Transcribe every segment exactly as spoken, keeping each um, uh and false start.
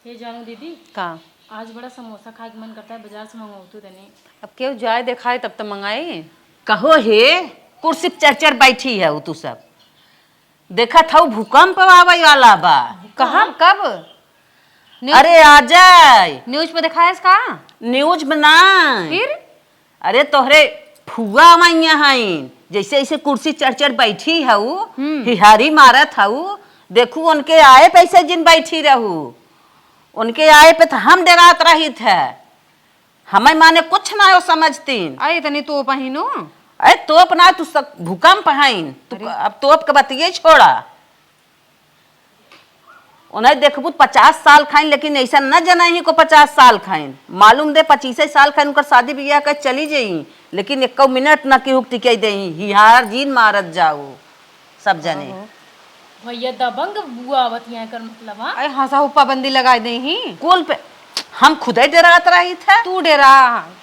हे जानू दीदी, का? आज बड़ा समोसा खाए के मन करता है, बाजार से मंगवाऊ तू तनी। अब केहू जाए देखाए तब तो मंगाई। कहो हे, कुर्सी पे चढ़ चढ़ बैठी है तू सब। देखत हऊ भूकंप आवे वाला बा। कहाँ? कब? न्यूज अरे आ जाए। न्यूज में देखाएस का? न्यूज में ना। फिर? अरे तोहरे फुआ मइया हईन, जैसे ऐसे कुर्सी चढ़ चढ़ बैठी हऊ, हम्म। हिहारी मारत हऊ, देखू उनके आए पे ऐसे जिन बैठी रहू, उनके आए पे तो हम डेरात रहित है, हमें माने कुछ ना हो समझतीन। अरे तनी तोप ही नो। अरे तोप ना, तू सब भूकंप हईन, तू अरे। क-, अब तोप के बतिये छोड़ा। उन्हें देखबू पचास साल खाइन, लेकिन ऐसा न जनही को पचास साल खाइन। मालूम दे पच्चीसे साल खाइन उनकर शादी बियाह कर चली जाई, लेकिन एको मिनट न केहू टिके देही। हिहार जीन मारत जाऊ सब जने। ओहो। भैया दबंग बुआ आवत यहाँ कर मतलब, हाँ? अरे हंसा हुप्पा बंदी लगाए देही। कुल पे हम खुदे डेरात रही थे। तू डेरा,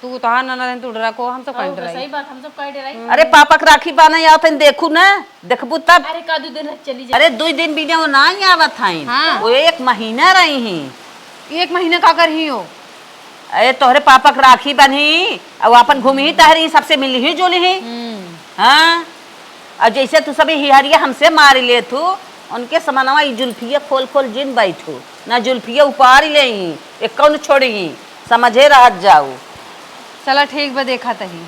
तू तहार ननद है, तू डेरा को, हम सब काहे और डेराई? सही बात, हम सब काहे डेराई? अरे पापा के राखी बान्हे आवत हन, देखू ना, देखबू तब। अरे का दू दिन रह चली जा। अरे दू दिन बिना वो ना ही आवत हईन। हाँ। वो एक महीना रही ही। एक महीना का करही हो? अरे तोहरे पापा के राखी बन्ही, और अपन घूमही टहरी, सबसे मिलही जुलही। हम्म। हाँ। और जैसे तू सभी हिहरिया हमसे मार ले तू, उनके समनवा ई जुल्फिया खोल खोल जिन बैठू, ना जुल्फिया उपार ले ही, एक कौन छोड़ी, समझे रहत जाऊ। चला ठीक बा, देखा तही।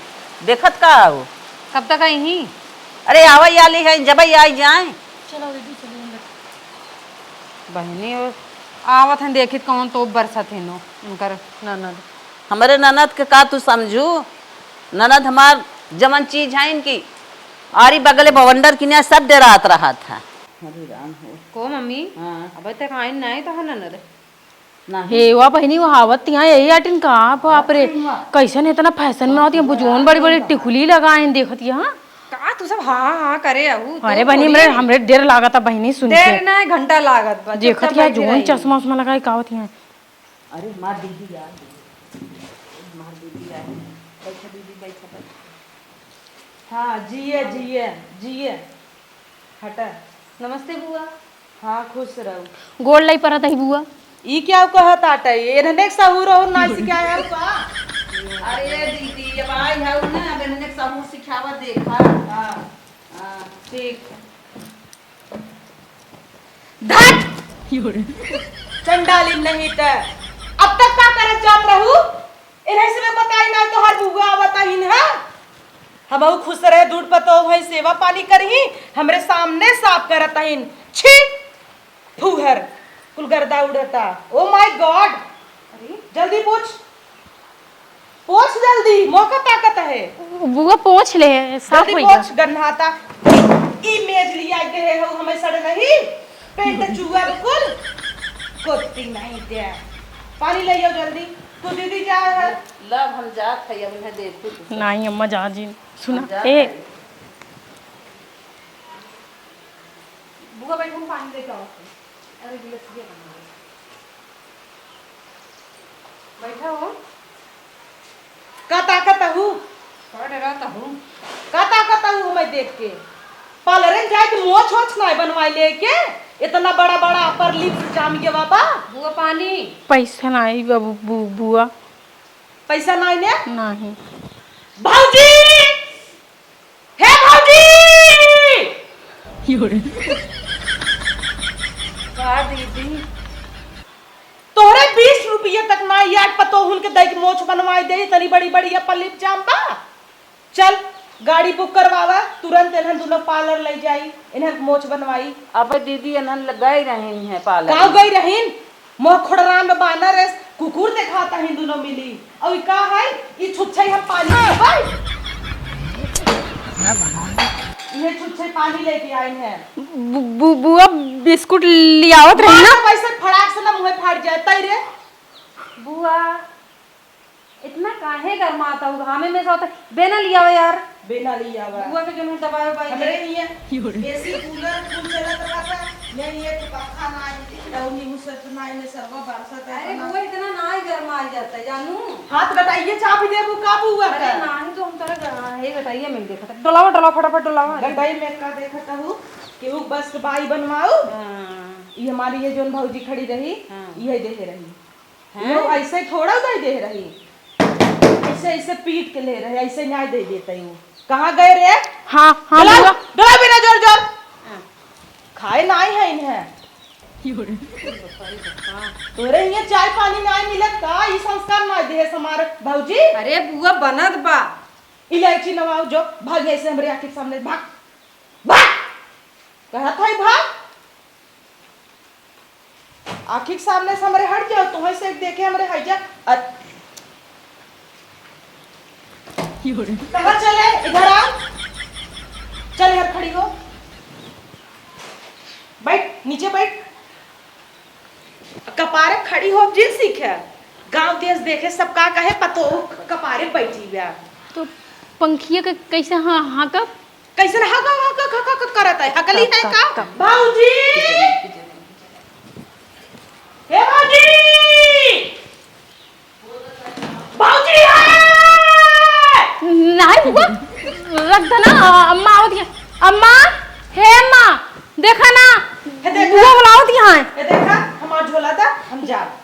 देखत का हो? कब तक आई ही? अरे आवै आली है, जबै आई जाए। चलो दीदी, चलिए अंदर। बहिनी, वो आवत हैं, देखित कौन तोप बरसत है नो, उनकर ननद। हमरे ननद के का तू समझू? ननद हमार जवन चीज है इनकी, आरी बगले बवंडर की न्याय सब डेरात रहत है। हरे राम हो। को मम्मी? हाँ। अबे तक आइन नहीं तो है ननद। नाही। हे वा बहिनी, वो आवत यहाँ यही आटिन का, बाप रे, आवत यहाँ। कैसन इतना फैशन में आवत यहाँ, बुझोन बड़ी बड़ी टिकुली लगाइन देखत यहाँ। का तू सब हाँ हाँ करे अहू? अरे बहिनी, हमरे, हमरे डेर लागत बहिनी सुन के। डेर ना, घंटा लागत बा, देखत चुपचाप यहाँ बैठी जोन रही। चश्मा उश्मा लगाए का आवत यहाँ। अरे हमार दीदी यार, हमार दीदी यार, बैठा दीदी, बैठा, बैठा। हाँ, जिया, जिया, जिया। हटा। नमस्ते बुआ। हाँ, खुश रहू। गोड़ लाई परत ही बुआ। ई क्या कहत आटे? एनहने के सहूर अहूर ना सिखाया हो का? अरे दीदी, अब आई हऊ ना, अब एनहने के सहूर सिखावा देखा। हाँ, हाँ, ठीक। धत! चंडाली नहीं त। अब तक का करत जात रहू? एनही से बताई ना, तोहर बुआ आवत अहिन, हाँ? हमहू खुश रहे, दूध पतोह भई सेवा पानी करही, हमरे सामने साफ करत अहिन। छी! फूहर, कुल गर्दा उड़ता। Oh my God! अरे? जल्दी पोछ। पोछ जल्दी, मौका ताकत है। बुआ पोछ ले, साफ जल्दी होई पोछ, गन्हाता। ई मेज लिया के है, हऊ हमें सड़ नहीं। पेंट चुआ कुल। कोती नहीं दे। पानी ले आओ जल्दी। तू दीदी जा है। लब हम जात है, अब इन्हें देखू तू। नहीं अम्मा, जा जी। सुना, हम जात ए। है। बुआ बैठो, हम पानी लेके आओ। अरे गिलास ये बना। बैठा हो। का ताकत हू? का डरात हू? का ताकत हू हमें देख के? पार्लर में जाके मोछ ओछ नाय बनवाई लेके? इतना बड़ा बड़ा अपर लिप्स जाम गया बाबा। बुआ पानी। पैसा नाई बाबू, बु-, बुआ। पैसा नाई ने? नहीं। भौजी! हे भौजी! का दीदी? तोहरे बीस रुपया तक ना यार, पतोहुन के दई के मोछ बनवाई दे, इतनी बड़ी बड़ी अपर लिप जाम बा। चल, गाड़ी बुक करवावा, तुरंत इन्हन दुनो पार्लर ले जाई, इन्हन मोछ बनवाई। अबे दीदी, इन्हन ल-, गई रही हैं पार्लर का में। गई रहीन? मोह खोड़राम में बानर है, कुकुर देखाता ही दुनो मिली। और ई का है? ई छुच्छे हम पानी पीबै। ये छुच्छे पानी लेके आए हैं। बु-, बु-, बुआ बिस्कुट लियावत रही ना। मार वैसे फड़ाक से ना मुँहे फाट जाए, तई रे। बुआ, इतना काहे गरमात हऊ? घामे में से होता, बेना लियावा यार। बेना लियावा। बुआ के जो है दबाए बाई। हमरे हियाँ एसी कूलर कुल चलत रहता, नहीं ये तो पंखा ना आई, तौनी मुसत ना आई, ने सरवा बरसत है अरे ना। बुआ, इतना ना ही गरमाई जाता है, जानू। हाथ बटाइए, चाबी देबू का बुआ अरे का? नहीं तो हम तोरा ग-, हे गटाइए में देखत है। डोलावा, डोलावा, फटाफट डोलावा। गटाई में का देखत हऊ? केहू बस के बाई बनवाऊ? हाँ। ये हमारी ये जोन भौजी खड़ी रही, हाँ। ये देहे रही। हैं? वो ऐसे थोड़ा दे दे रही, ऐसे, ऐसे पीट के ले रहे, ऐसे न्याय दे देते वो। कहाँ गए रे? हाँ, हाँ, डलाओ, बुआ। डलाओ बिना जोर जोर। हाँ। खाए नाई है इन्हें। तोरे इन्हें चाय पानी नाई मिलत का? ई संस्कार नाई देहे हमार भौजी। अरे बुआ, बनत बा। इलायची नवाओ जो, भाग ऐसे हमरे आँखी के सामने, भाग, भाग। कहत है भाग। आँखी के सामने से हमरे हट जाओ, तुम्हें से देखे हमरे हट जा। अ-, कहाँ चले? इधर आओ। चल, इधर खड़ी हो। बैठ, नीचे बैठ। कपारे खड़ी हो, जिन सीखे। गाँव देश देखे, सब का कहे, पतो कपारे बैठी बा। तो पंखिया के कैसे हाँ, हाँकब? कैसन हक, हक, हक, हक, हक करत है? हकली कब, है कब, का? कब? भौजी! हे भौजी! भौजी है! नहीं बुआ, रख दे ना, अम्मा आवत है। अम्मा, हे अम्मा, देखा ना, हे देखा। बुआ बुलावत है। हे देखा, हमार झोला दा, हम जाब।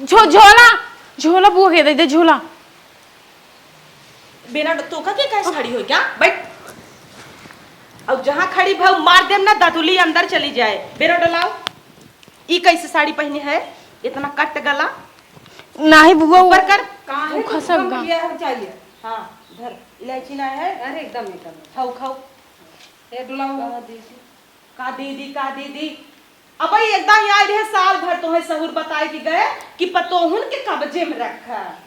झो-, झोला, झोला बुआ के दे दे, झोला। बेना, तोका के कैसे खड़ी हो क्या? बैठ। और जहाँ खड़ी भाव मार देम ना, दतुली अंदर चली जाए। बेना डलाओ। ई कैसे साड़ी पहने है? इतना कट गला। नाही बुआ, ऊपर कर। कहाँ है? ऊ खसक तुम गा। लिया है, चाहिए। हाँ, धर। इलायची ना है? अरे एकदम, एकदम। खाओ, खाओ। ए, डुलाओ। का दीदी? का दीदी, का दीदी? अबे एकदम याद है, साल भर तोहे सहूर बताए के गए कि पतोहुन के कब्जे में रखा।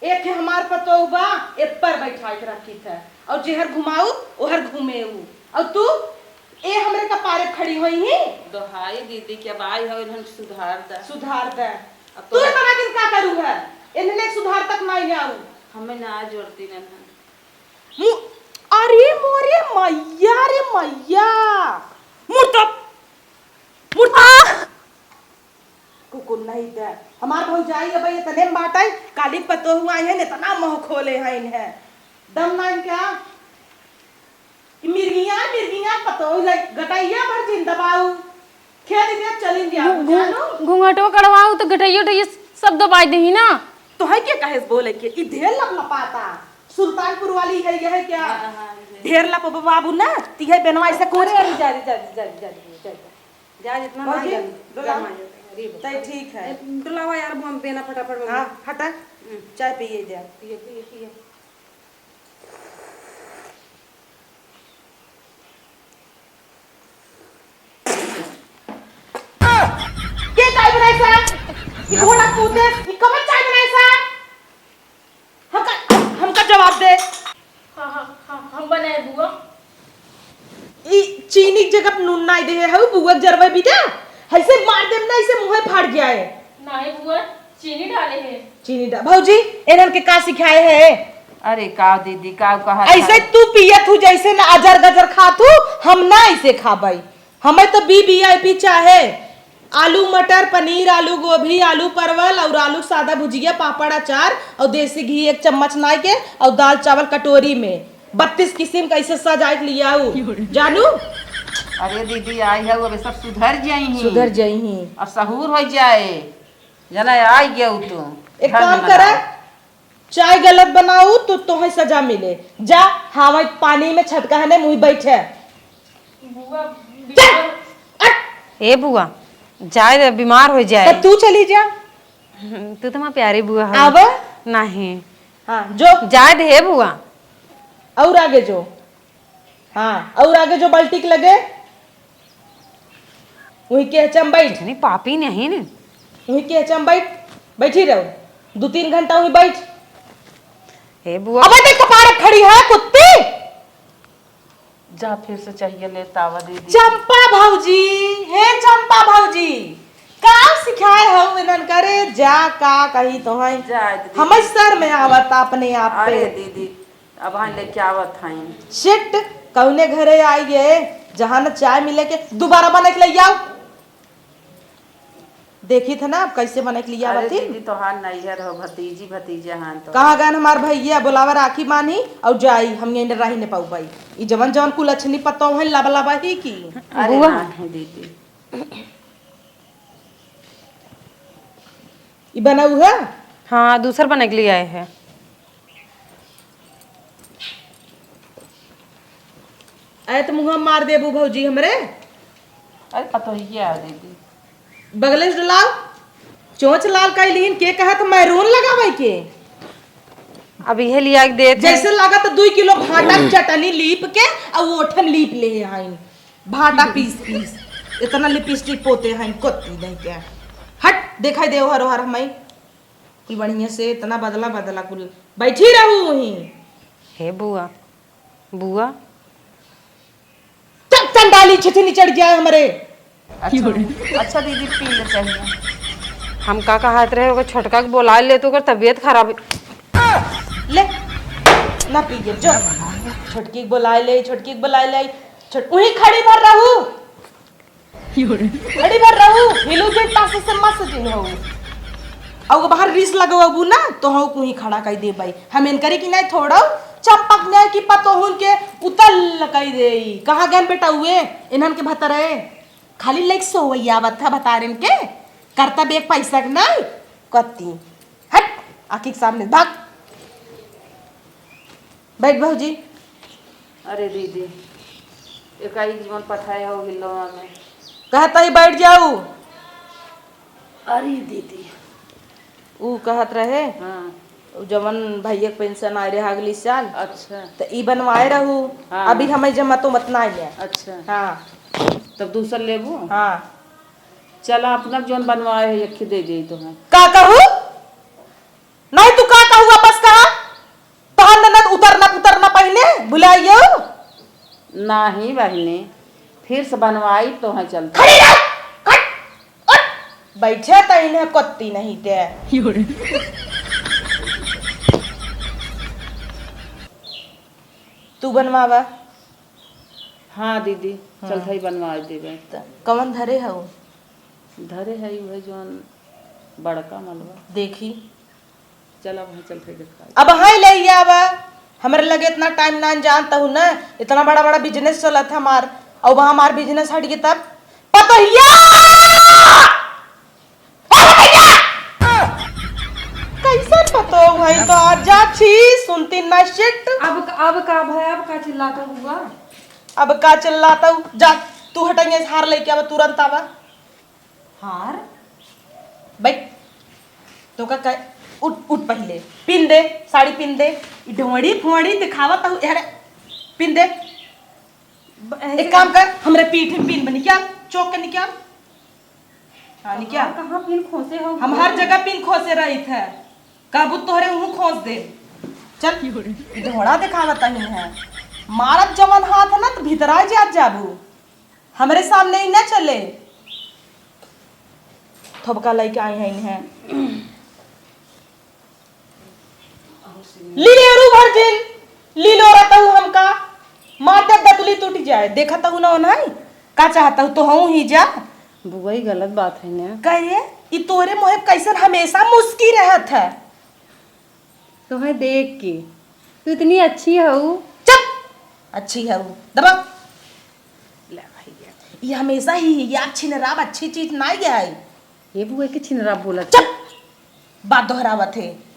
एक है हमार पतोह बा, ए पर बैठाए के रखी था, और जेहर घुमाऊ, ओहर घूमेऊ। और तू, ए हमरे कपारे खड़ी होई ही। दोहाई दीदी के, अब आई हो, इन्हन सुधार दा। सुधार दा। अब तू तो इतना दिन का करू है? इन्हने सुधार तक नहीं आऊ। हमें ना जोड़ती नन्हन। मु-, अरे मोरे मैया रे मैया। मुर्दा, मुर्दा। कुकुर नहीं दे। हमार भौजाई अब इतने में बाटै, काली पतोहु आई है, इतना मुँह खोले है इन्हें। दम नहीं क्या? कि मिर्गिया, मिर्गिया पतोहु ले, गटैया भर जिन दबाऊ। खेल दिया, चलिन दिया, घू-, घू-, जानू? घूंघटो कड़वाऊ तो गटैया, उटैया सब दबाई देही ना। तो है क्या कहे बोले के? ई ढेर लपलपाता। सुल्तानपुर वाली है, यह है क्या? हाँ, हाँ, ये। ढेर लपबो बाबू ना, तिहे बेनवा ऐसे कोरे। अरे, अरे, जा, जा, जा, जा, जा, जा, जा। जा, जितना ना भौजी, जा, डुलाओ। जा, माँ, जा, अरे, तै ठीक है। ए, डुलावा यार, हम बेना फटाफट में। हाँ, हटा। हम्म। चाय पिए जा। पिए, पिए, पिए। के चाय बनाए सा? ई घोड़ा कूदे, ई कवन चाय बनाए सा? हमका, हमका जवाब दे। हाँ, हाँ, हाँ, हम बनाए बुआ। ई चीनी के जगह नून नाई देहे हऊ, बुआ के जरवे बिदा। हइसे मार देम ना, इसे मुँहे फाड़ जाए। नाई बुआ, चीनी डाले है। चीनी डा-, भौजी, इन्हन के का सिखाए है? अरे का दीदी, का कहा ऐसे था? तू पियत हू जैसे ना अजर गजर खात हू, हम ना ऐसे खाबई। हमें तो वी वी आई पी चाहे। आलू मटर, पनीर, आलू गोभी, आलू परवल और आलू सादा भुजिया, पापड़, अचार और देसी घी एक चम्मच नाई के और दाल चावल कटोरी में बत्तीस किस्म का ऐसे सजाए के लियाऊ। जानू? अरे दीदी, आई है, अब सब सुधर जाई ही। सुधर जाई ही। और सहूर हो जाए। जना आई गया तू। एक घर काम में करा, बनाओ। चाय गलत बनाऊ तो तोहे सजा मिले। जा, हवा पानी में छटका है ने मुँह बैठे। बुआ, चल, हट। ए बुआ, जाए दे, बीमार हो जाए। तो तू चली जा। हम्म, तू तो हमार प्यारी बुआ हो। आवा। नहीं। हाँ, जो। जाए दे, ए बुआ। और आगे जो। हाँ, और आगे जो बाल्टी के लगे, वही के चम बैठ। इतनी पापी नहीं ने। वही के चम बैठ, बैठी रहो। दो तीन घंटा वही बैठ। हे बुआ। अब देख कपारे खड़ी है कुत्ती। जा फिर से चाहिए लेता आवा दीदी। चंपा भौजी, हे चंपा भौजी, का सिखाए हो इनन करे? जा का कही तो है। जा दीदी। हमें सर में आवत अपने आप पे। अरे दीदी, अब हाँ लेके आवत हईं। शिट, कौने घरे आई गे, जहाँ न चाय मिले के, दोबारा बना के ले आओ। देखी थे ना, अब कैसे बना के ले अरे आवत ही। दीदी, तोहार नैहर हो, भतीजी भतीजे हैं तो। कहाँ गन हमार भैया, बोलावा राखी बांधी और जाई, हम यहीं रही न पाऊ पाई। ई जवन जवन कुलछनी पतोह है, लब लबा ही की। अरे बुआ। नहीं दीदी। ई बनाऊ है? हाँ, दूसर बने के लिए आए हैं। अरे तो मुँह मार देबू भौजी हमरे। अरे पतोहिया आ दीदी। बगले से डलाओ। चोंच लाल कइलीन, के कहत मैरून लगावे के? अब इहे लिया के देत है। जैसे लागत दुई किलो भाटा के चटनी लीप के अउ ओठन लीप ले हइन। भाटा पीस पीस। इतना लिपस्टिक पोते हइन, कोती नहीं के। हट, देखाई दे ओहर ओहर हमई। कुल बढ़िया से इतना बदला बदला कुल। बैठी रहू वहीं। हे बुआ, बुआ। चल, चंडाली छिछनी चढ़ जाए हमरे। अच्छा, अच्छा दीदी, पी ले चाहिए। हम का कहत रहे, ओकर छोटका के बोला ले, तो ओकर तबीयत खराब। ले, ना पीए, जो। छोटकी के बोला ले, छोटकी के बोला ले। छोट-, वहीं खड़ी भर रहू। खड़ी भर रहू, हिलू जिन, तासे से मस जिन हो। अउ बाहर रीस लगवाबू ना, तो हऊ कुहीं खड़ा कई देबई। हम इनकरी की नहीं थोड़ो, चंपक नहीं कि पतोहुन के उतल कई देई। कहाँ गन बेटा हुए, इन्हन के भतरे? खाली लेके सोवैया आवत है भतारिन के, करता बेग पैसा के नहीं, कत्ती। हट, आँखी के सामने भाग। बैठ भौजी। अरे दीदी, एकाई जीवन पठाए हो हिलवा में। कहता ही बैठ जाऊ। अरे दीदी। ऊ कहत रहे, हाँ। ऊ जवन भैया के पेंशन आए रहे अगली साल, अच्छा। त ई बनवाए रहू। हाँ। अभी हमें जमा तो मत ना आइए। अच्छा। हाँ। तब दूसर लेबू? हाँ। चला, अपना जौन बनवाए है, यक्खे दे दे तो है। का कहू? नहीं, तू का कहू, वापस कहा? तोहर ननद उतरना पुतरना पहिने भुलाइयो? नाही बहिनी, फिर से बनवाई तो है चलते। खड़ी रह! हट! उठ! बैठे त इन्हें कोत्ती नहीं दे। तू बनवावा। हाँ दीदी, हम्म। चलत हई बनवाए देबे। त कवन धरे हऊ? धरे हई उहे जौन बड़का मलवा। देखी। चल अब हाँ चलत हई देखा। अब हाँ ले आवा। हमरे लगे इतना टाइम ना जानत हू ना, इतना बड़ा बड़ा बिजनेस चलत है हमार। अब हमार बिजनेस हट गई तब। पतोहिया! ए पतोहिया! कैसन पतोह भाई तो आज जा छी, सुनती ना shit। अब, अब का भय, अब का चिल्लाता हुआ? अब का चिल्लाता हूँ? जा, तू हटेंगे, हार लेके आवा, तुरंत आवा। हार? बैठ। तो का कह, उठ, उठ पहिले। पिन दे, साड़ी पिन दे। ई ढोंड़ी फोंड़ी दिखावत हूँ, अरे, पिन दे। ब-, ऐसे एक काम कर, हमरे पीठ में पिन बनी क्या? चौक के निकाल। हाँ, निकाल। कहाँ, कहाँ पिन खोसे हो? हम हर जगह पिन खोसे रहित है। कहबू तोहरे उहू खोस दे। चल, ढोड़ा देखावत नहीं है। मारत जवन हाथ है ना, तो भीतरा जात जाबू। हमरे सामने ही ना चले। थोबका लइके आई हैं इन्हें। लिलेरू भर दिन, लिलोरा तहु हमका, मार दे दतुली टूट जाए। देखा तहु ना ओनाई, का चाहता हूँ, तो हूँ ही जा। बुआ, ई गलत बात है ना। कहे, ई तोरे मोहे कैसन हमेशा मुस्की रहत है। तोहे देख के, तू इतनी अच्छी हऊ। चुप! अच्छी हऊ। दबा। ले भैया। ये हमेशा ही, ये छिनराब अच्छी चीज ना ये है। ये बुआ के छिनराब बोलत चुप! बात दोहरावत है।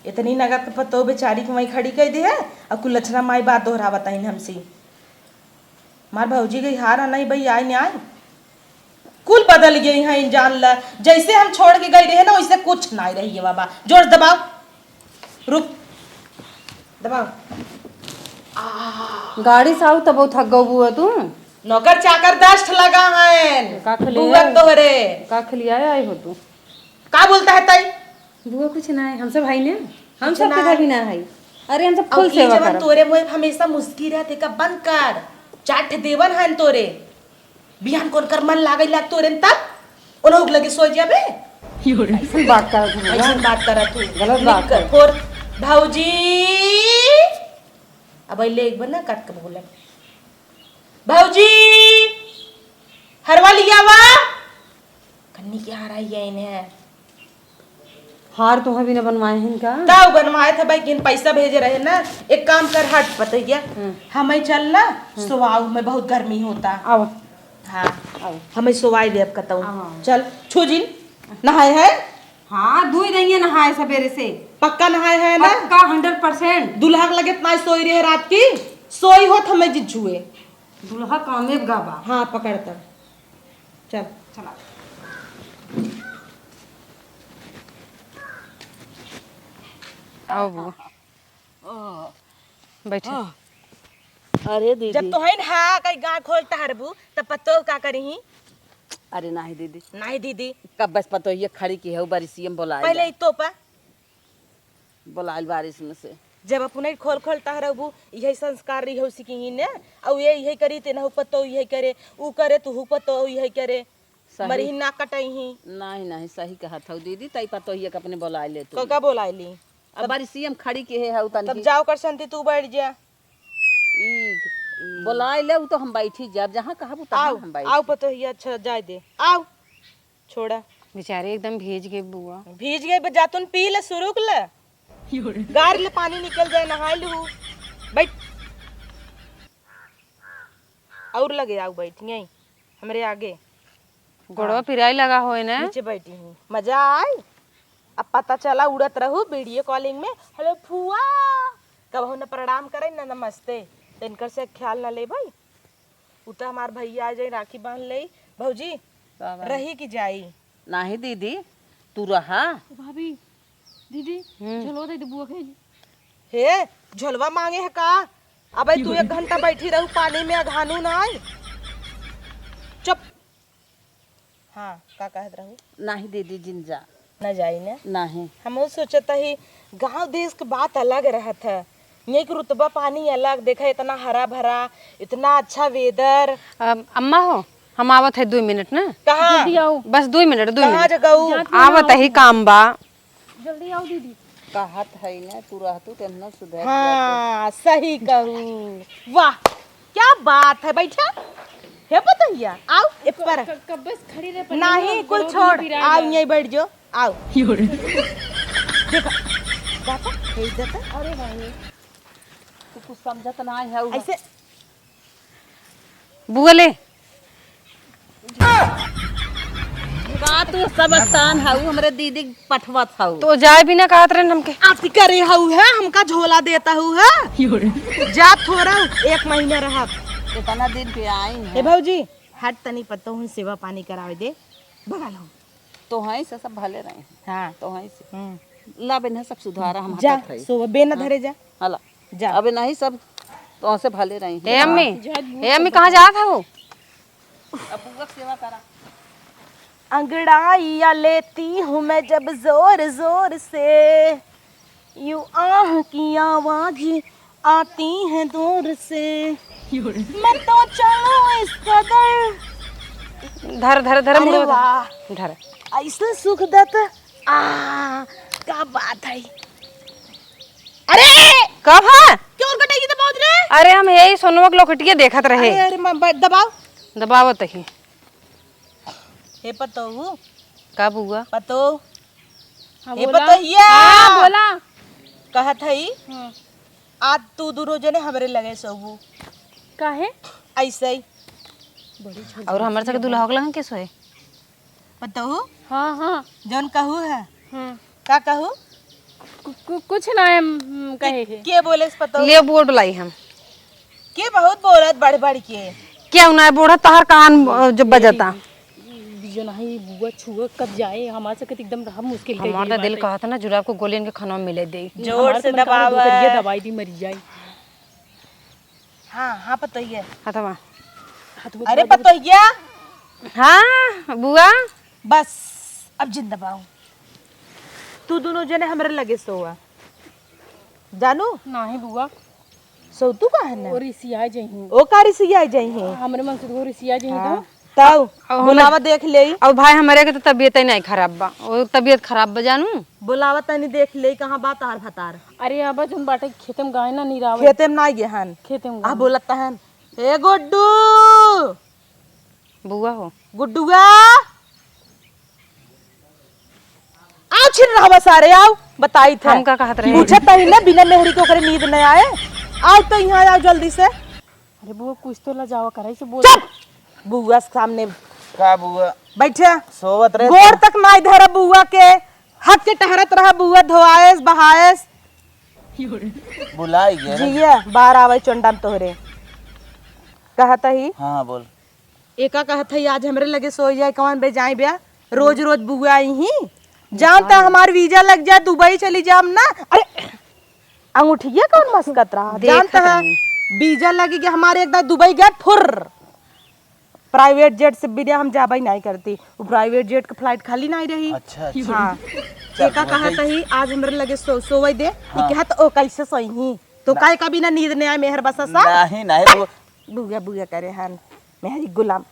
इतनी नगद पतो बेचारी के वहीं खड़ी कर दे है, और कुल लक्षणा माई बात दोहरावत है हमसे। हमार भौजी गई हार नहीं भाई, आए नहीं आए। कुल बदल गई हैं, जान ला। जैसे हम छोड़ के गई रहे ना, वैसे कुछ नहीं रही है बाबा। जोर दबाओ। रुक। दबाओ। गाड़ी से आऊ तब थक गऊ बुआ तू। नौकर चाकर दस ठे लगा हैं। का खिले बुआ आए? तोहरे। का खिलियाए आए हो तू? का बोलता है ताई? बुआ कुछ ना है, हम सब है ना। हम कुछ सब ना के है। घर भी ना है। अरे हम सब अब फुल ई सेवा जवन करब। तोरे मुँह हमेशा मुस्की रहत है का बंद कर। चार ठे देवन हैं तोरे। बिहान कौन कर मन लागे लाग तोरे न तब? ओनहु के लगे सो जाबे? ऐसन बात करत हूँ ना। ऐसन बात करत हूँ। गलत बात निक है। फोर। भौजी। अब अइले एक बार ना काट के बोलब। भौजी। हरवा लियावा। कन्नी के हार आई है इन्हें। हार तोहे बिना बनवाए हैं का? ताऊ बनवाए थे भाई, किन पैसा भेजे रहे ना। एक काम कर, हट पतैया। हम्म। हमें चल ना, हम्म। सोवाऊ में बहुत गर्मी होता। आवा। हाँ। आवा। हमें सोवाई दे अब कतऊ। आवा। चल, छू जिन। नहाए है? हाँ, दुई दइये नहाए सबेरे से। पक्का नहाए है ना? पक्का, हंड्रेड परसेंट। दुल्हा के लगे इतना सोई रहे रात की, सोई होत हमें जिज्जुए। दुल्हा कामे गा बा। हाँ, पकड़ तब। चल। चला। आओ बुआ। बैठे। हाँ। अरे दीदी। जब तोहन हा कई गाँव खोलता हरबू, तब पतोह का करिही? अरे नाही दीदी। नाही दीदी। कब बस पतोहिया खड़ी की है, उ बारिशियम बोलाए पहले ला। ई तोपा। बोलाइल बारिश में से। जब अपने खोल खोलता हरबू, यही संस्कार रही हो सीखी ने, अउ ये यही करी, तेनहु पतोह यही करे, उ करे, तुहु पतोह यही करे। सही। मरही ना कटइही। नाही, नाही, सही कहत हऊ दीदी, तई पतोहिया के अपने बोलाए ले तू। का, का बोलाए ली? अब तब बारिशियम खड़ी के है हऊ तब तनकी। जाओ कर संती तू बैठ जा। ई, ई। बोलाए ले, उ तो हम बैठी जाब, जहाँ कहबू तहाँ आउ, हम बैठी। आउ पतोहिया, अच्छा जाए दे। आउ, छोड़ा। बेचारे एकदम भीज गए बुआ। भीज गए, बस जा तुन पी ले, सुरुक ले। गार ले पानी निकल जाए, नहाए लू। बैठ। और लगे आउ बैठ, यहीं, हमरे आगे। गोड़वा हाँ। पिराई लगा होए ना। नीचे बैठी हूँ, मजा आए। अब पता चला उड़त रहू वीडियो कॉलिंग में, "हेलो फुआ।" कबहू न प्रणाम करे, न नमस्ते। तो इनकर से ख्याल न लेबै। उ तो हमार भैया आ जाई, राखी बांध लेई। भौजी, का बात? रही कि जाई? नाही दीदी, तू रहा। भाभी, दीदी, हम्म। झोलवा दे दे बुआ के। हे, झोलवा मांगे है का? अबे तू एक घंटा बैठी रहू पानी में, अघानू ना आई। चुप। हाँ, का कहत रहू? नाही दीदी, जिन जा। ना जाई ना? नाही। हमहू सोचत ही, गाँव देश के बात अलग रहत है। यहीं के रुतबा पानी अलग, देखा इतना हरा भरा, इतना अच्छा वेदर। अम-, अम्मा हो, हम आवत है दुई मिनट ना। कहाँ? जल्दी आओ। बस दुई मिनट, दुई कहाँ मिनट। जगाऊ? जात आवत ना ही, काम बा। जल्दी आओ दीदी। कहत है ना, तू रहतू तेतना सुधर जातू। हाँ, सही कहू। वाह, क्या बात है, बैठा। हे पतोहिया, आओ, ए पर। क-, कब्बे से खड़ी रहे, पर नाही, नहीं, कुल गोड़ छोड़, पिराए आओ, बा। यहीं बैठ जो, आओ। यो रे। देखो, बापा, हे इधर तो। अरे भाई, तू कुछ समझत नाही है, उ ऐसे। बुआ ले। का तू सब स्थान हऊ, हमरे दीदी पठवत हऊ। तो जाए भी ना कहत रहन हमके। अति करे हऊ है, हमका झोला देता हऊ है। यो रे। जा थोड़ा, एक महीना रहब। इतना दिन पे आई है। ए भौजी, हट तनी पतोहन सेवा पानी करावे दे, बगल हो। तोहई से सब भले रही। हाँ। तोहई से। हम्म। ला बेन्हा सब सुधारा, हम जा, हटत हई। सो बेना हाँ। धरे जा। हला। जा। अबे नाही सब तोहसे भले रही। ए अम्मी, जा, ए अम्मी, कहाँ जात हऊ? अब बुआ के सेवा करा। अंगड़ाइयाँ लेती हूँ मैं जब जोर जोर से, यूं आह की आवाज आती है दूर से। मैं तो चलूं इस कदर। धर, धर, धर, अरे मुड़वा धर। वाह। धर। ऐसा सुख देता। आ, का बात है। अरे! कब है? क्यों और कटाई की दबावत रे? अरे, हम यही सोनवा के लॉकेटिया देखत रहे। अरे, अरे, म-, ब-, दबाओ। दबावत ही। हे पतोहू। का बुआ? पतोह। हाँ, हे बोला। पतोहिया। हाँ, बोला। कहत हई, हाँ। आज तू दुनो जने हमरे लगे सोबू। काहे? ऐसे ही। बड़ी झगड़ी और हमर सके है। दुल्हा के लगे के सोए? पतोहू? हाँ, हाँ। जौन कहू है? हाँ। का कहू? कु-, कु-, कुछ ना है, हम कहे के, है। के बोले से पतोहू? ले बोल बुलाई हम। के बहुत बोलत बढ़ बढ़ के। क्यों ना बोलत, तोहर कान, अ, जो बजता। ई जो नहीं बुआ छुआ कब जाए, हमार सके त एकदम रहब मुश्किल कइ हमार देले त दिल बाटे। कहत ना जुलाब को गोलियन के खनवा मिले दे। जोर हमार से त मन कहत दबावा। दुपहरिया दवाई दी मरी जाए। हाँ, हाँ, पतोहिया। हथवा। हाथ में अरे, दबाई दे। पतोहिया। हाँ, बुआ। बस, अब जिन दबाओ। तू दुनो जने हमरे लगे सोवा। जानू? नाही बुआ। सो तू का है ना? ओ रिसिया जइहीं। ओ का रिसिया जइहीं? हमरे मन से तो रिसिया जइहीं हाँ। तो। तब अब हम बुलावा देख लेई। अब भाई हमरे के तो तबीयत ही नहीं खराब बा। ओ तबीयत खराब बा जानू। बुलावा तनी देख लेई कहाँ बा तार भतार। अरे अब जोन बाटे खेते में गाय ना निरावे। खेते में ना गेहन। खेते में आ गाय। बोलत हन। ए गुड्डू। बुआ हो। गुड्डुआ। आओ छिन रहवा सारे, आओ, बताई थे। हम का कहत रहे? पूछत ही ना, बिना मेहरी के ओकरे नींद न आए। आओ तो यहाँ आओ जल्दी से। अरे बुआ, कुछ तो लजावा करे से बोल। चुप! बुआ के सामने का बुआ? बैठे। सोवत रहे गोड़ तक नाई धरा बुआ के, हक के टहरत रहा बुआ, धोआएस बहाएस। बुलाई गए ना। जिया बार आवे चोंडा में तोहरे। कहत ही। हाँ, बोल। एका कहत ही आज हमरे लगे सोई जाए, कौन बे जाए ब्या? रोज रोज बुआ आई ही। जानता हमार वीजा लग जाए, दुबई चली जाम ना। अरे, अंगूठिया कौन मस्कत रहा? देखत जानता है, रही। वीजा लगी कि हमारे एकदम दुबई गए फुर्र। प्राइवेट जेट से बिना हम जाबे नाहीं करती। वो प्राइवेट जेट के फ्लाइट खाली नाहीं रही। अच्छा, अच्छा। हाँ। चल, एका वो कहत गई। ही, आज हमरे लगे सो-, सोवई दे। हाँ। ई कहत, "ओ, कैसे सोई ही?" तो ना। काय का बिना नींद नहीं आए, मेहर बसा सा? नहीं, नहीं, वो बुआ, बुआ करे हन। मेहरी गुलाम।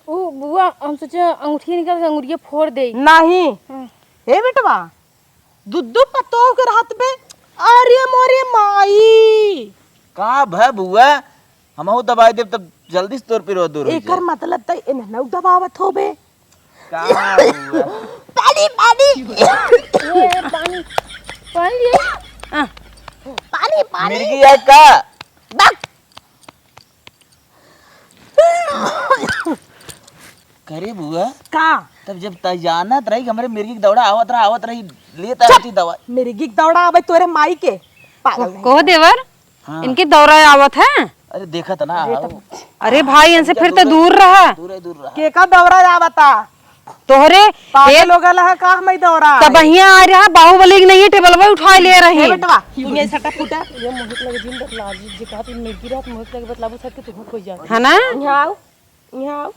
ऊ बुआ, हम सोचे अंगूठिया निकाल के अंगुरिया फोड़ दे। नहीं। हाँ। हे बेटवा, दुद्दू पतोह के रहत बे। अरे मोरे माई। का भय बुआ? हमहू दबाई देब तब जल्दी से तोर पिरो दूर हो एकर जाए। मतलब त इन्हनऊ दबावत होबे। का बुआ? पानी, पानी। ए, पानी, पानी लिए। आ। पानी, पानी। मिर्गी है का? बक। करे बुआ? का? तब जब तय जानत रही कि हमरे मिर्गी के दौड़ा आवत रहा, आवत रही, लेत चुप! रहती दवा। मिर्गी के दौड़ा आवे तोरे माई के। पागल को, नहीं। को देवर? हाँ। इनके दौरा आवत है? अरे देखत ना, अरे आओ। तब अरे भाई, इनसे इनका फिर तो दूर दूर रहा। दूर है, दूर रहा। के का दौरा आवता? तोहरे पागल एक हो गल है का, हमई दौरा तब आई। हियाँ आ रहा, बाहुबली के नहीं, टेबल पे उठा ले रही। ए बेटवा, तू ये सटा फुटा। ये मोहित लगे दिन बतला जी, जे कहत मिर्गी रहत मोहित लगे बतलाबू सट के तू हो जात। है ना? यहाँ आओ, यहाँ आओ,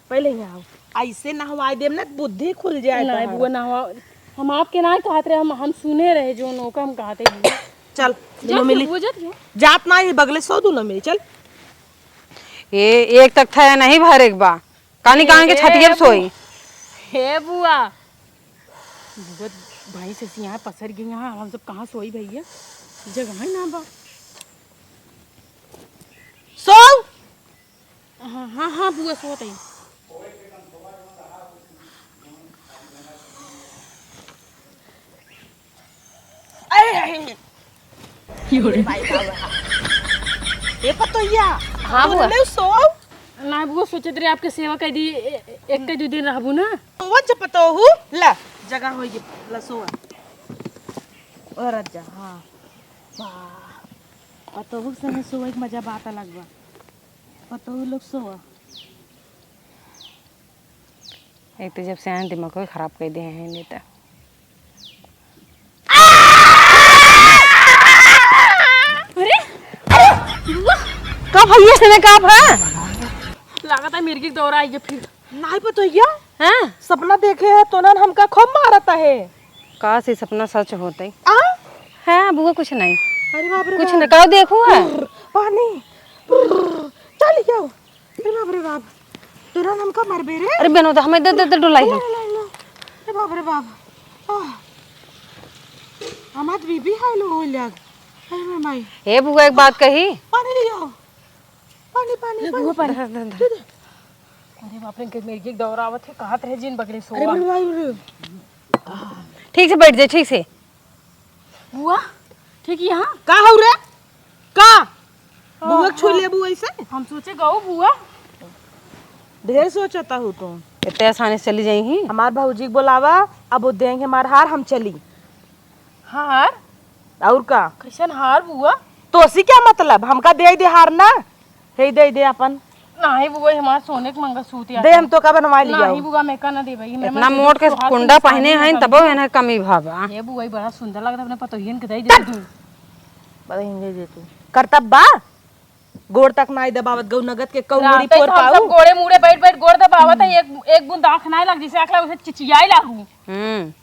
पहले यहाँ आओ। ऐसे नहवाई देम ना, बुद्धि खुल जाए नहीं तोहार। बुआ, नहवा, हम आपके ना कहत रहे, हम, हम सुने रहे जो नौका हम कहते हैं। चल, जा दुनो तू मिली। बुआ, जा तू। जात ना, ये बगले सो दुनो मिली, चल। ये एक तक था या नहीं भर एक बा। कानी ए, कहाँ के ए, छतिया पे ए, सोई? हे बुआ। बुआ, भाई से सियाह पसर गई यहाँ, हम सब कहाँ सोई भैया? जगह ही ना बा। सो। हाँ, हाँ, हाँ, बुआ, सोत है। अरे, अरे, अरे। ए पतोहिया, हाँ, तू बुआ। नहीं सोव? ना, बुआ, सोचत रहे आपके सेवा कर दी, ए-, ए-, एक के दो दिन रहबू ना। सोवा ज पतोहू, ला, जगह होई गे, ला सोवा। और जा, हाँ। वाह, पतोहू के संगे सोवे के मजा बात अलग बा। पतोहू लोग सोवा। एक तो जब से आए दिमाग को खराब कर दिए हैं, नहीं तो। अरे, अरे, बुआ। का भैया से में का भा? लागत है मिर्गी के दौरा आई है फिर। नहीं पतोहिया। हाँ? सपना देखे है तो ना हमका खूब मारता है। का से सपना सच होते? आ? हाँ, बुआ कुछ नहीं। अरे बाप रे कुछ बाप। नहीं, का देखू है? पानी। चल जाओ। अरे बाप रे बाप, तोरा नाम का मरबे रे? अरे बेनो, तो हमें दे, दे, दे, डोलाई ले, दे। ले, ले। अरे बाप रे बाप। आह। हमार बीबी हाय लो हो लग। अरे रे माई। हे बुआ, एक बात कही। पानी ले आओ। पानी, पानी, ले, पानी। बुआ, पानी। दे, दे, दे। दे दे। अरे बाप रे, इनके मेरे एक दौरा आवत है, कहत रहे जिन बगले सो। अरे बाप रे, बाप रे। ठीक से बैठ जाए, ठीक से। बुआ, ठीक यहाँ? का हौ रे? का? बुआ के छू लेबू ऐसे? हम सोचे गऊ बुआ। ढेर सोचता हूँ तू। इतने आसानी से चली जाई ही? हमार भौजी के बोलावा, अब वो देंगे हमार हार, हम चली। हार? और का? कैसन हार बुआ? तोसी क्या मतलब? हमका दे दे हार ना। हे दे दे अपन। नाही बुआ, हमार सोने के मंगलसूत्र दे, हम तो का बनवा लिया। नाही बुआ, मैं का ना देबे, ये इतना मोट के कुंडा पहने हैं, तबो इन्हें कमी भावा। ये बुआ, बड़ा सुंदर लगता है, अपने पतोहियन के दे दे तू। पतोहियन दे दे तू। करतब बा? गोड़ तक नाई दबावत गऊ नगद के कौड़ी राते पोर तो हम सब पाऊ। गोड़े मुड़े बैठ बैठ गोड़ दबावत है, एक, एक बूंद आँख नाई लग, जैसे आँख लग उसे चिचियाई लागू। हम्म।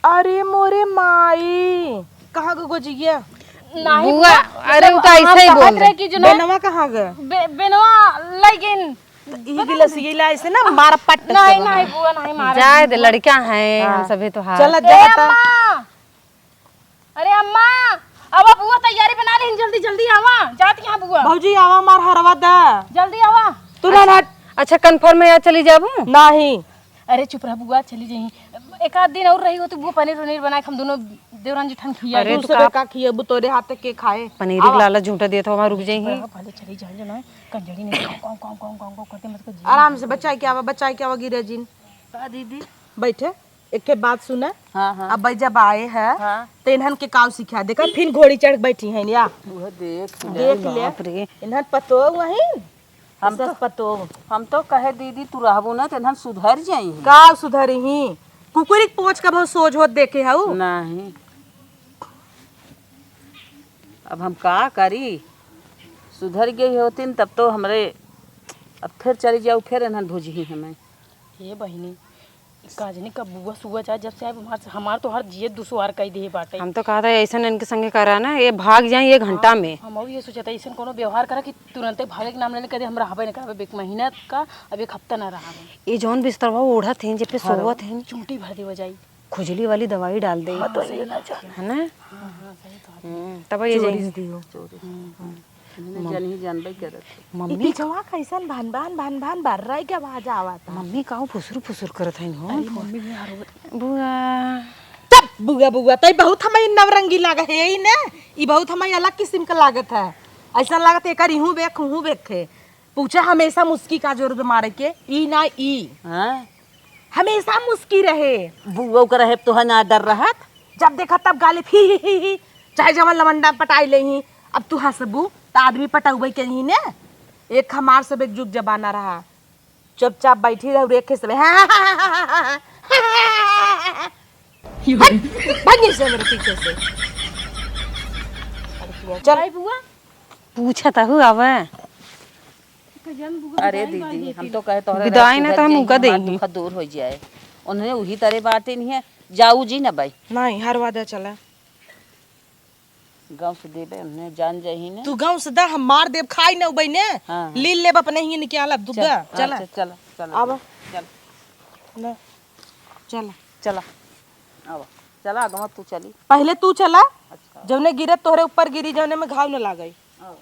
अरे मोरे माई, कहाँ गो गोजिया? नाही बुआ, बुआ, अरे मतलब उ तो ऐसे ही हम कहत बोल रहे रहे। कि जो ना बेनवा कहाँ गए? बे-, बेनवा लइकिन। ई गिलसिया ला ऐसे ना मार पट से नहीं, बना। नहीं बुआ, नहीं मार। जाए दे, लड़का है, हाँ। हम सभी तो हार। चला ए जाता। अम्मा, अरे अम्मा, आवा बुआ, तैयारी बना लेहिन, जल्दी जल्दी आवा, जात यहाँ बुआ। भौजी आवा, मार हरवा दा। जल्दी आवा। तू ना अच्छा, ना। अच्छा, कन्फर्म है, आज चली जाबू? नहीं। अरे चुप रह बुआ, चली जाई। एक आध दिन और रही हो तो बुआ पनीर वनीर बना के हम दोनों देवरान जी ठन खिया। अरे, तू तू सबे का का खियबू, तोरे हाथे के खाए? पनीरी के आवा। लालच झूठा देत हो, वहाँ रुक जाई ही। भले चली जाए, जो ना, कंजरी नहीं, कौं, कौं, कौं, कौं, कौं करते, मत कर जी। आराम से बचाई के आवा, बचाई के आवा, गिरे जिन। का दीदी? बैठे, एक के बात सुना। हाँ, हाँ। अब भाई जब आए हैं, हाँ। तो इन्हन के काव सिखा दे, का फिर घोड़ी चढ़ के बैठी हैं या? वह देख ले। देख ले। बाप रे। इन्हन पतो वहीं हम तो, पतो। हम तो कहे दीदी, तू रहबू ना, तो इन्हन सुधर जाई हैं। का सुधरी ही? कुकुरी के पोंछ का बहुत सोझ होत देखे हऊ? नहीं। अब हम का करी? सुधर गई होतिन तब तो हमरे, अब फिर चली जाऊ, फिर इन्हन भुजही हमें। हे बहिनी, का जानी कब बुआ सुआ चाहे जब से आए, हमार, हमार तो हर जिए दुसवार कई देहे बाटे। हम तो कहत है, ऐसन इनके संगे करा ना, ये भाग जाए ये घंटा में। हम अउर ये सोचत है, ऐसन कोनो व्यवहार करा कि तुरंते भागे के नाम लेने, कह दे, "हम रहबे न करबे, एक महीना का, अब एक हफ्ता ना रहबे।" ये जौन बिस्तरवा ओढ़त हैं, जे पे सोवत हैं, चूंटी भर देवा जाई। खुजली वाली दवाई डाल दे। हाँ, तो ये ना जाए। है ना? हाँ, हाँ, सही बात है। हम्म, तब ये चोरी जाए। से दियो। चोरी। हम्म, हम्म। इन्हें मम-, जन ही जानबे करत है। मम्मी ई पिछवा कैसन भन भन भन भन बर्राई के आवाज आवत है। मम्मी काऊ फुसुर फुसुर करत है हो? अरे मम्मी भी हर बुआ। चुप, बुआ, बुआ, तई बहुत हमें नवरंगी लागे है, यही ने? ई बहुत हमें अलग किस्म का लागत है। ऐसा लागत है, एकर इहूं बेक, उहूं बेक है। पूछा हमेशा मुस्की का जोर मारे के, ई ना ई। हाँ? हमेशा मुस्की रहे। बुआ का रहे तो है ना डर रहत। जब देखा तब गाली फी ही ही ही, चाहे जवन लवंडा पटाई ले ही। अब तू हंसबू त आदमी पटौबे के ही ने। एक हमार सब एक जुग जमाना रहा, चुपचाप बैठी रहू, रेखे सब। हट, भाग से मेरे पीछे से। चल। भाई बुआ। पूछत हूँ अब। अरे दीदी, हम तो कहे तोहरे विदाई ना तो हम उनका देंगे। दुख दूर हो जाए। उन्हें वही तरह बात ही नहीं है। जाऊ जी ना भाई। नहीं, हर वादा चला। गाँव से देबे, उन्हें जान जाही ने। तू गाँव से दा, हम मार देब, खाई न उबई ने। हाँ, हाँ। लील लेब अपने ही निकालब, दुग्गा। चल, चला। अच्छा, चला, चला। आवा। चल। ना। चला। चला। आवा। चला, आगमा तू चली। पहले तू चला। अच्छा। जौने गिरे तोहरे ऊपर गिरी, जौने में घाव न लागई। आवा।